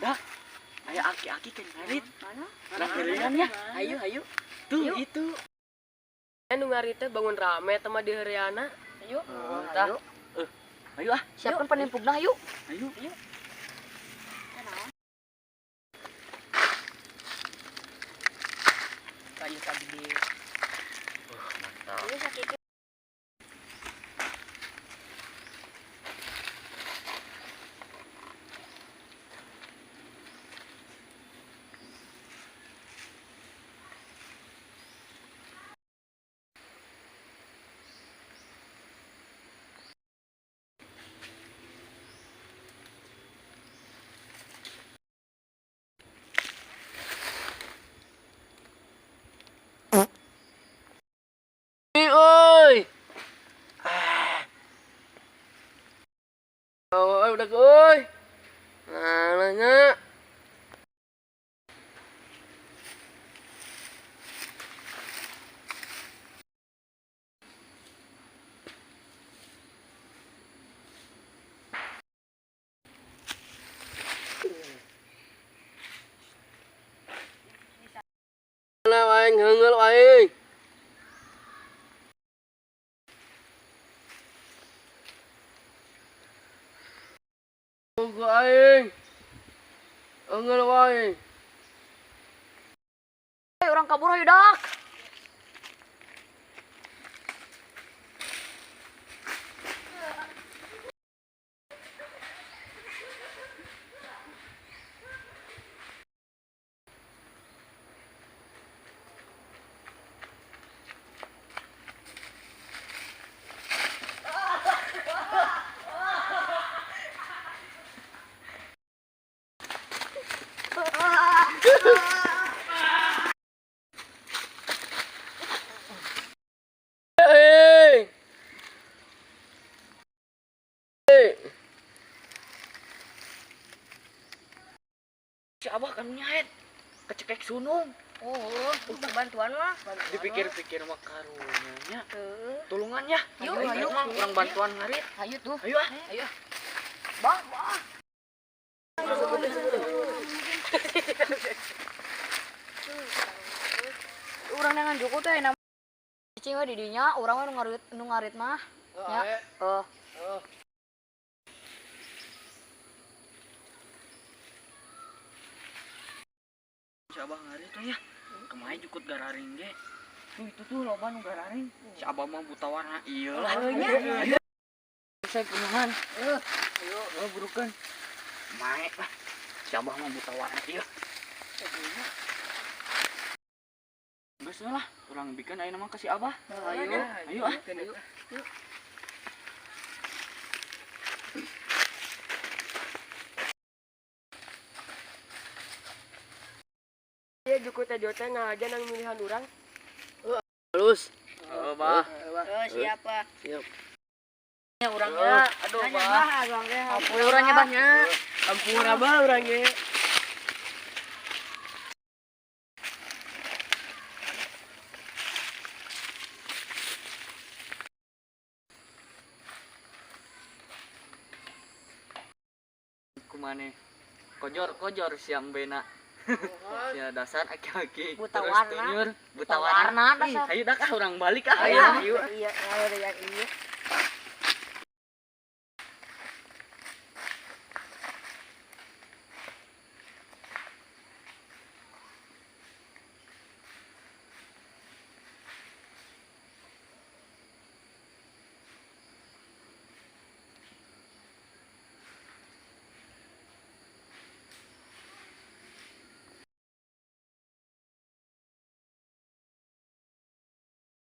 Dah. Aya aki-aki kan ngarit. Mana? Nah, geulingan ya. Ayo, ayo. Tuh, Yuk. itu. Nu ngarit teh bangun rame teh mah di heureana. Ayo. Tah. Ayo ah. Siapkan panimpugna yuk. Ayo. Ayo. Kayu tadi di Mantap. Ayo sakit. Oi. Ah. Oh, udah euy. Nah, nanya. Lah aing heungeul aing. Tunggu aing. Heungeul wae. Ayo orang kabur ayo dak. Aing. Eh. Si Abah kan nyaet. Kecekek sunung. Oh, butuh bantuan mah. Dipikir-pikir mah karunya nya. Heeh. Tulungan ya. Yuk, Ayo, ayo. mah urang bantuan ngarit. Ayo tuh. Ayo ah. Ayo. Bah, bah. Urang dengan Joko teh nama cicing we di dinya, urang we nu ngarit mah. Ya. Oh. Si Abah ngarit tuh ya. Kemarin jukut gararing ge. Tuh itu tuh loba nu gararing. Si Abah mah buta warna ieu lah. Ayo. Saya penuhan. Ayo, ayo burukeun. Mae lah. Si Abah mah buta warna ieu. Geus lah, urang bikeun ayeuna mah ka si Abah. Ayo, Ayo ah. Ayo. Ya jukut teh jote ngahaja nang milihan urang. Halus. Heeh, Bah. Oh, siapa? Siap. Ya urangnya. Aduh, Bah. Ampun urangnya bah nya. Ampun abah urang ge. Kumane kojor-kojor siang bena. Ya dasar aki-aki Buta terus warna. tunyur, buta Buta warna warna. Ih, dasar. ayo dah ah urang balik ah. Ayo. Ayo. Iya, ayo yang iya.